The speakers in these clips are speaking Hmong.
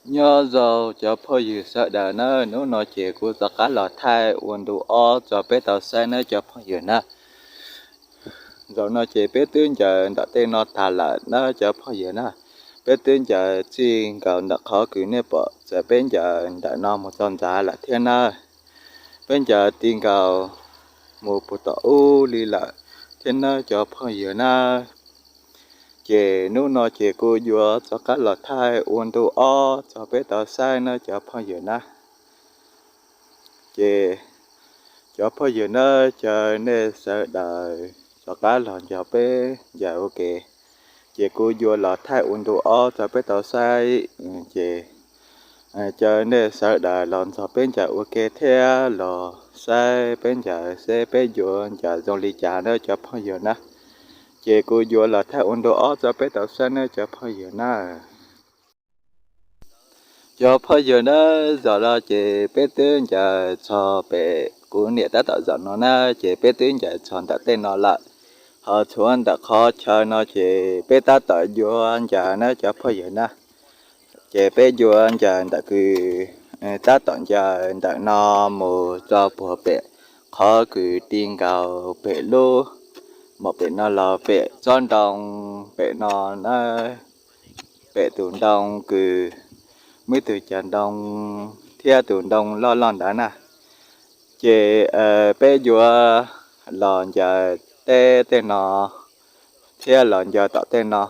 Nyob zoo cov phooj ywg sawv daws na, hnub no ces kuv rov qab los thaij ua ntu ob tso peb tau saib na cov phooj ywg na. Zaum no ces peb twb ncaws ntawm tej no tag lawm na cov phooj ywg na. Peb twb ncaws txij nkaus ntawm qhov kws nej pom txawm peb ncaws ntawm no mus txog ntxav lawm thiab na. Peb ncaws ti nkaus mus puag tom ub li lawm thiab na cov phooj ywg na. Ces hnub no ces kuv yuav rov qab los thaij ua ntu ob tso peb tau saib na cov phooj ywg na. Ces cov phooj ywg na, caw nej sawv daws rov qab los nrog peb ncaws ua ke. Ces kuv yuav los thaij ua ntu ob tso peb tau saib, ces caw nej sawv daws los nrog peb ncaws ua ke thiab los saib peb ncaws seb peb yuav ncaws zoo li cas na cov phooj ywg na. Ces kuv yuav los thaij ua ntu ob tso peb tau saib na cov phooj ywg na. Cov phooj ywg na, zaum no ces peb twb ncaws txog pem kuv niam tab tom zaum no na, ces peb twb ncaws txog ntawm tej no lawm. Ho tshuav ntawm qhov chaw no ces peb tab tom yuav ncaws na cov phooj ywg na. Ces peb yuav ncaws ntawm kws tab tom ncaws ntawm no mus tso puag pem qhov kws ti nkaus pem lub, mus pem no los pem tsob ntoo pem no na, pem tus ntoo kws muaj ib tug cov ntoo thiab tus ntoo loj loj ntawd na. Ces peb yuav los ncaws teb tej no thiab los ncaws tom tej no.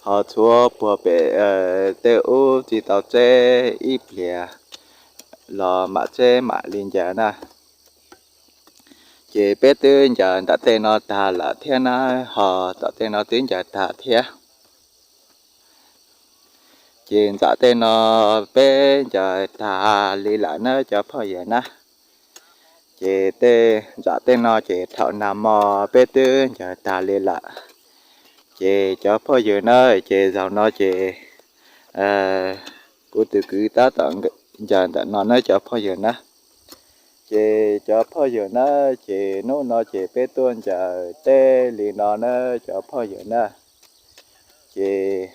Ho tshuav puag pem tej ub tsis tau tseb ib pliag los mam tseb mam li ncaws na. Ces peb twb ncaws ntawm tej no tag lawm thiab na, ho tom tej no twb ncaws tag thiab. Ces ntawm tej no peb ncaws tag li lawm na cov phooj ywg na. Ces tej ntawm tej no ces thaum nag hmo peb twb ncaws tag li lawm. Ces cov phooj ywg na, ces zaum no ces kuv tus kwv tab tom ncaws ntawm no na cov phooj ywg na. Ces cov phooj ywg na, ces hnub no ces peb tuaj ncaws teb li no na cov phooj ywg na. Ces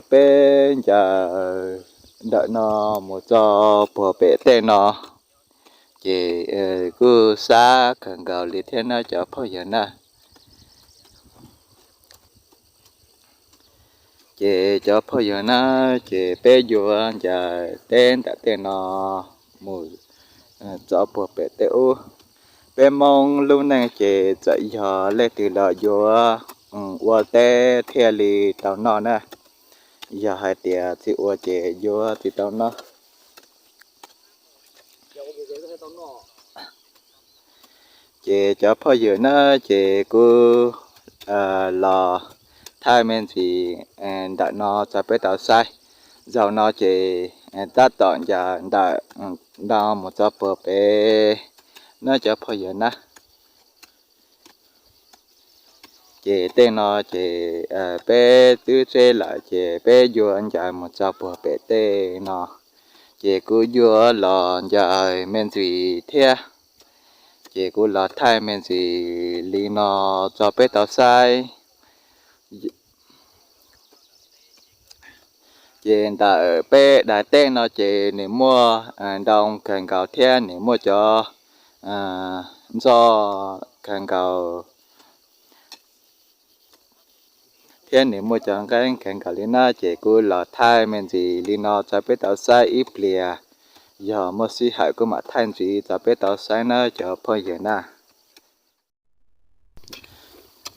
peb ncaws ntawm no mus txog puag pem tej no, ces kuj sab kawg nkaus li thiab na cov phooj ywg na. Ces cov phooj ywg na, ces peb yuav ncaws teb ntawm tej no mus txog puag pem tej ub. Peb Hmoob lub neej ces txawm yog leej twg los yuav ua teb thiaj li tau noj na. Yog hais tias tsis ua ces yuav tsis tau noj. Ces cov phooj ywg na, ces kuv los thaij me ntsis ntawm no tso peb tau saib. Zaum no ces tab tom ncaws ntawm no mus txog puag pem na cov phooj ywg na. Ces tej no ces peb twb tseb lawm ces peb yuav ncaws mus txog puag pem tej no. Ces kuv yuav los ncaws me ntsis thiab. Ces kuv los thaij me ntsis li no tso peb tau saib. Ces ntawm peb daim teb no ces nws muaj ntoo kawg nkaus thiab nws muaj cov ntxo kawg nkaus thiab nws muaj cov nqeeb kawg nkaus li na. Ces kuv los thaij me ntsis li no tso peb tau saib ib pliag, yog muaj sij hawm kuv mam thaij ntxiv tso peb tau saib na cov phooj ywg na.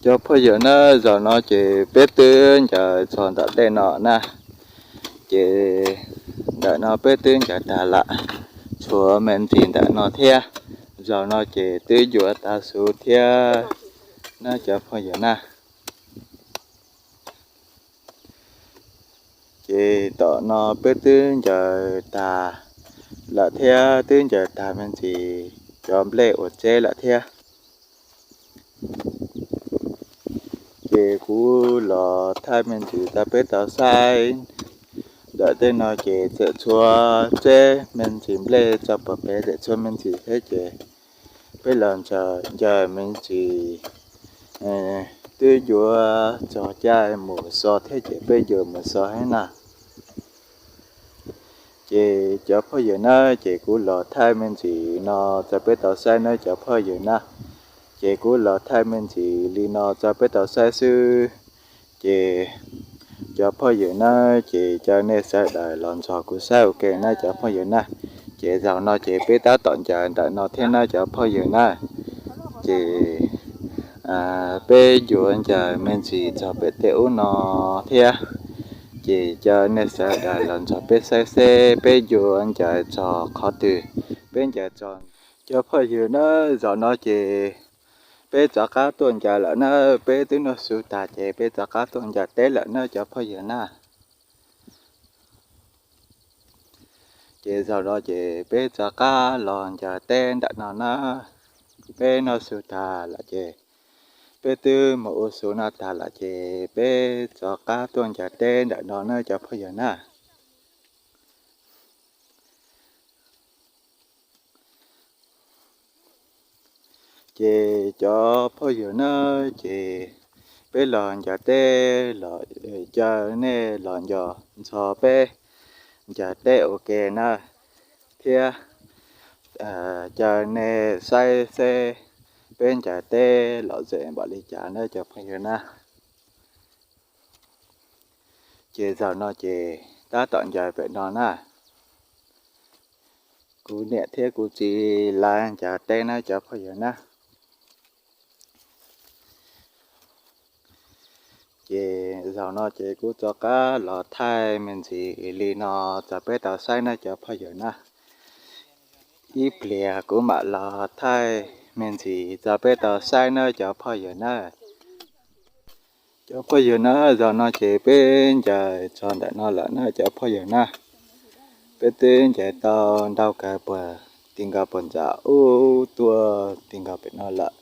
Cov phooj ywg na, zaum no ces peb twb ncaws txog ntawm tej no na. Ces ntawm no peb twb ncaws tag lawm, tshuav me ntsis ntawm no thiab. Zaum no ces twb yuav tau su thiab na cov phooj ywg na. Ces tom no peb twb ncaws tag lawm thiab, twb ncaws tag me ntsis cov nplej uas tseb lawm thiab. Ces kuv los thaij me ntsis rau peb tau saib. Ntawm tej no ces txawm tshuav tseb me ntsis nplej tso puag pem, txawm tshuav me ntsis thiab ces peb los ncaws me ntsis Twb yuav txog caij mus xo thiab ces peb yuav mus xo thiab na. Ces cov phooj ywg na, ces kuv los thaij me ntsis no rau peb tau saib na cov phooj ywg na. Ces kuv los thaij me ntsis li no rau peb tau saib xwb. Ces cov phooj ywg na, ces caw nej sawv daws los nrog kuv saib ua ke na cov phooj ywg na. Ces zaum no ces peb tab tom ncaws ntawm no thiab na cov phooj ywg na. Ces peb yuav ncaws me ntsis txog pem tej ub no thiab. Ces caw nej sawv daws los nrog peb saib seb peb yuav ncaws txog qhov twg, peb ncaws txog. Cov phooj ywg na, zaum no ces peb rov qab tuaj ncaws lawm na, peb twb noj su tag ces peb rov qab tuaj ncaws teb lawm na cov phooj ywg na. Ces zaum no ces peb rov qab los ncaws teb ntawm no na. Peb noj su tag lawm ces peb twb mus ua su no tag lawm ces peb rov qab tuaj ncaws teb ntawm no na cov phooj ywg na. Ces cov phooj ywg na, ces peb los ncaws teb los, caw nej los nco nrog peb ncaws teb ua ke na, thiab caw nej saib seb peb ncaws teb lom zem npaum li cas na cov phooj ywg na. Ces zaum no ces tab tom ncaws pem no na. Kuv niam thiab kuv txiv lawv ncaws teb na cov phooj ywg na. Ces zaum no ces kuv rov qab los thaij me ntsis li no rau peb tau saib na cov phooj ywg na. Ib pliag kuv mam los thaij me ntsis rau peb tau saib na cov phooj ywg na. Cov phooj ywg na, zaum no ces peb ncaws txog ntawm no lawm na cov phooj ywg na. Peb twb ncaws tau ntau kawg puag ti nkaus puag ntxov ub tuaj ti nkaus pem no lawm.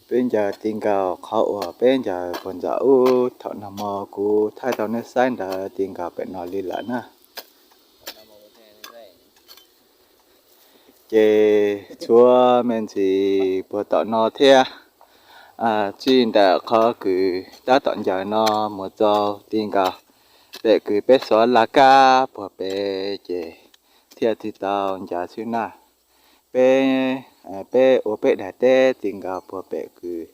Peb ncaws ti nkaus qhov uas peb ncaws puag ntxov ub thaum nag hmo kuv thaij rau nej saib ntawd ti nkaus pem no li lawm na. Ces tshuav me ntsis puag tom no thiab, txij ntawm qhov kws tab tom ncaws no mus rau ti nkaus pem kws peb xov laj kab puag pem ces thiaj tsis tau ncaws xwb na. Peb, peb ua peb daim teb ti nkaus puag pem kws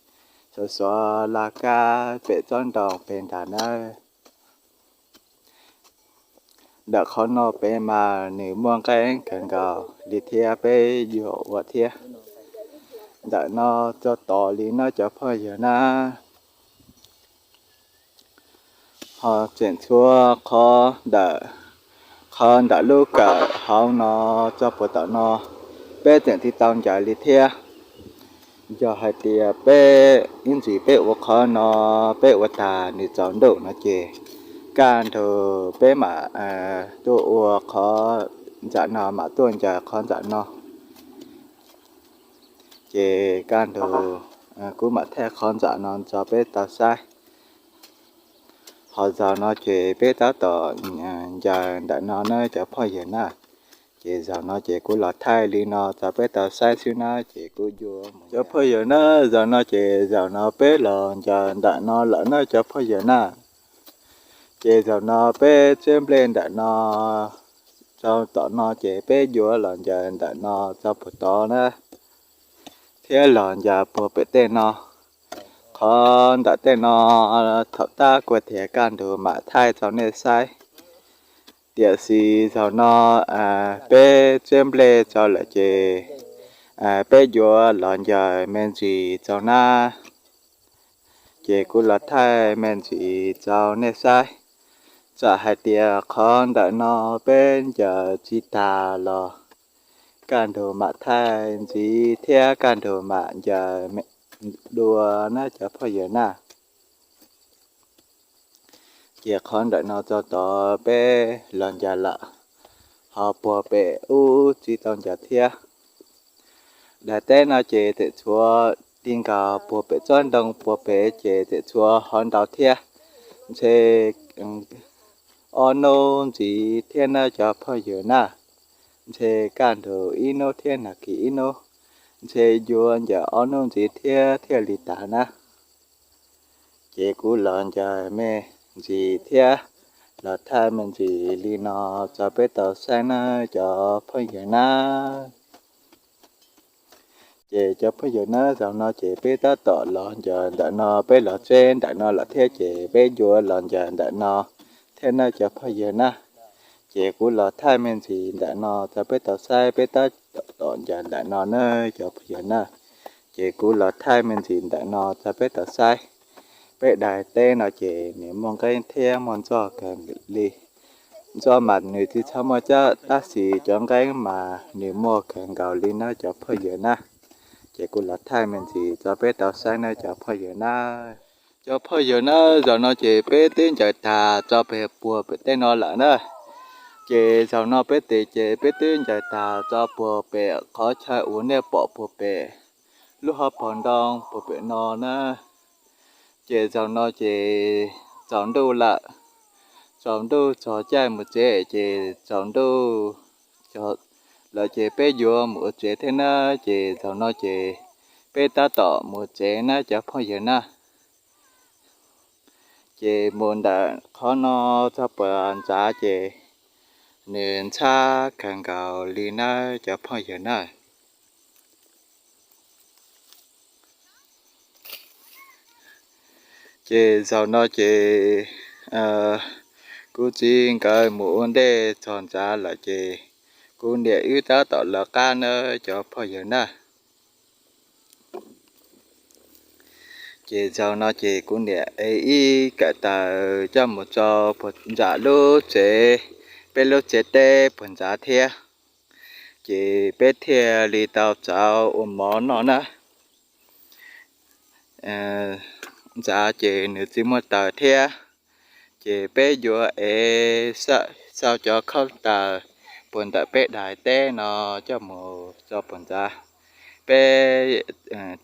xov xov laj kab pem tsob ntoo pem ntag nawb. Ntawm qhov no pem mas nws muaj nqeeb kawg nkaus li thiab peb yuav ua thiab. Ntawm no txog tod li no cov phooj ywg na. Ho tseem tshuav qhov ntawm, qhov ntawm lub kawm hauv no txog puag tom no, peb tseem tsis tau ncaws li thiab. Yog hais tias peb ib ntsis peb ua qhov no, peb ua tag nws tsaus ntuj no ces kaj ntug peb mam tuaj ua qhov nram no, mam tuaj ncaws qhov nram no. Ces kaj ntug kuv mam thaij qhov nram no rau peb tau saib. Ho zaum no ces peb tab tom ncaws ntawm no na cov phooj ywg na. Ces zaum no ces kuv los thaij li no rau peb tau saib xwb na ces kuv yuav mus. Cov phooj ywg na, zaum no ces zaum no peb los ncaws ntawm no lawm na cov phooj ywg na. Ces zaum no peb txiab nplej ntawm no rau tom no ces peb yuav los ncaws ntawm no rau puag tod na, thiab los ncaws puag pem tej no. Qhov ntawm tej no thaum tab kuv tias kaj ntug mam thaij rau nej saib. Tiam sis zaum no peb txiab nplej rau lawm ces peb yuav los ncaws me ntsis rau na. Ces kuv los thaij me ntsis rau nej saib. Txawm hais tias qhov ntawm no peb ncaws tsis tag los kaj ntug mam thaij ntxiv thiab kaj ntug mam ncaws dua na cov phooj ywg na. Ces qhov ntawm no rau tod peb los ncaws lawm, ho puag pem ub tsis tau ncaws thiab. Daim teb no ces tseem tshuav ti nkaus puag pem tsob ntoo puag pem ces tseem tshuav hov ntau thiab. Ntshe ob hnub ntxiv thiab na cov phooj ywg na. Ntshe kaj ntug ib hnub thiab nag kis ib hnub, ntshe yuav ncaws ob hnub ntxiv thiab thiaj li tas na. Ces kuv los ncaws me ntsis thiab los thaij me ntsis li no tso peb tau saib nawb cov phooj ywg na. Ces cov phooj ywg na, zaum no ces peb tab tom los ncaws ntawm no, peb los tsheb ntawm no lawm thiab ces peb yuav los ncaws ntawm no thiab nawb cov phooj ywg na. Ces kuv los thaij me ntsis ntawm no tso peb tau saib, peb tab tom ncaws ntawm no nawb cov phooj ywg na. Ces kuv los thaij me ntsis ntawm no tso peb tau saib. Peb daim teb no ces nws muaj nqeeb thiab muaj ntxob kawg li. Ntxob mas nws tsis txhob muaj cab, tab sis cov nqeeb mas nws muaj kawg nkaus li nawb cov phooj ywg na. Ces kuv los thaij me ntsis tso peb tau saib nawb cov phooj ywg na. Cov phooj ywg na, zaum no ces peb twb ncaws tag tso pem puag pem tej no lawm na. Ces zaum no peb tes ces peb twb ncaws tag tso puag pem qhov chaw uas nej pom puag pem lub hauv paus ntoo puag pem no na. Ces zaum no ces tsaus ntuj lawm, tsaus ntuj txog caij mus tsev ces tsaus ntuj lawm ces peb yuav mus ua tsev thiab na. Ces zaum no ces peb tab tom mus tsev na cov phooj ywg na. Ces mus ntawm qhov no txog puag ntxav ces nws ntxhab kawg nkaus li nawb cov phooj ywg na. Ces zaum no ces kuv txiv nkawd mus ua ntej txog ntxav lawm ces kuv niam wb tab tom lawv qab nawb cov phooj ywg na. Ces zaum no ces kuv niam ev ib kawm taws coj mus tso puag nram lub tsev, peb lub tsev teb puag ntxav thiab. Ces peb thiaj li tau txauv ua mov noj na. Ntxav ces nws tsis muaj taws thiab, ces peb yuav ev xauj cov khaub taws puag ntawm peb daim teb no coj mus tso puag ntxav, peb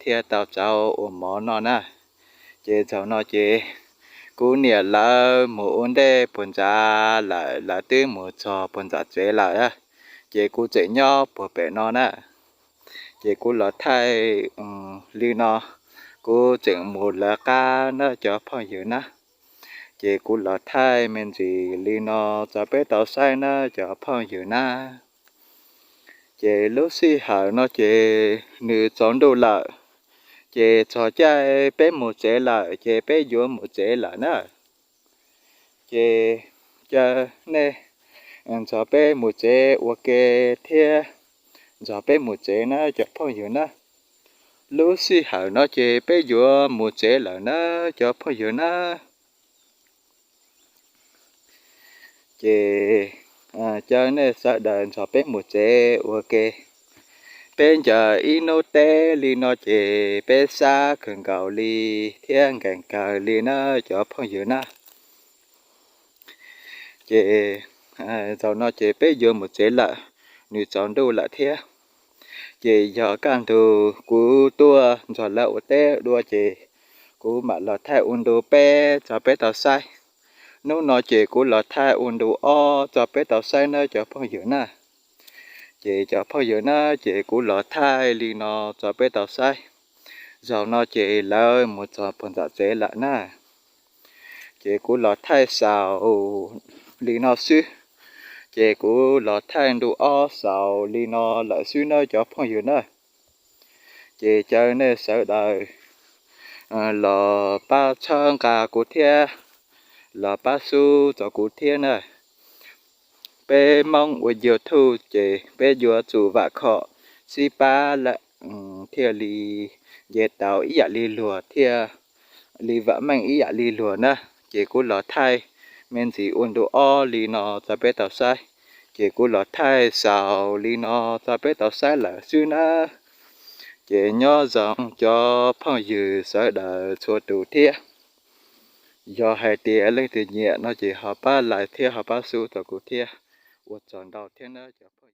thiaj tau txauv ua mov noj na. Ces zaum no ces kuv niam lawv mus ua ntej puag ntxav lawm, lawv twb mus txog puag ntxav tsev lawm, ces kuv tseem nyob puag pem no na. Ces kuv los thaij li no, kuv tseem mus lawv qab na cov phooj ywg na. Ces kuv los thaij me ntsis li no tso peb tau saib na cov phooj ywg na. Ces lub sij hawm no ces nws tsaus ntuj lawm, ces txog caij peb mus tsev lawm ces peb yuav mus tsev lawm na. Ces caw nej nrog peb mus tsev ua ke thiab, nrog peb mus tsev na cov phooj ywg na. Lub sij hawm no ces peb yuav mus tsev lawm na cov phooj ywg na. Ces caw nej sawv daws nrog peb mus tsev ua ke. Peb ncaws ib hnub teb li no ces peb sab kawg nkaus li thiab nkees kawg li na cov phooj ywg na. Ces zaum no ces peb yuav mus tsev lawm, nws tsaus ntuj lawm thiab. Ces yog kaj ntug kuv tuaj nrog lawv ua teb dua ces kuv mam los thaij ua ntu peb tso peb tau saib. Hnub no ces kuv los thaij ua ntu ob tso peb tau saib na cov phooj ywg na. Ces cov phooj ywg na, ces kuv los thaij li no tso peb tau saib. Zaum no ces lawv mus txog puag nram tsev lawm na. Ces kuv los thaij xaus li no xwb. Ces kuv los thaij ntu ob xaus li no lawm xwb na cov phooj ywg na. Ces caw nej sawv daws los pab txhawb nqa kuv thiab, los pab sub rau kuv thiab na. Peb Hmoob ua YouTube ces peb yuav tsum vam khom sib pab lawm thiaj li nce tau ib yam li luag thiaj li vam meej ib yam li luag na. Ces kuv los thaij me ntsis ua ntu ob li no tso peb tau saib. Ces kuv los thaij xaus li no tso peb tau saib lawm xwb na. Ces nyob zoo cov phooj ywg sawv daws txhua tus thiab. Yog hais tias leej twg nyiam no ces ho pab like thiab ho pab sub rau kuv thiab. Ua tsaug ntau thiab na cov phooj ywg.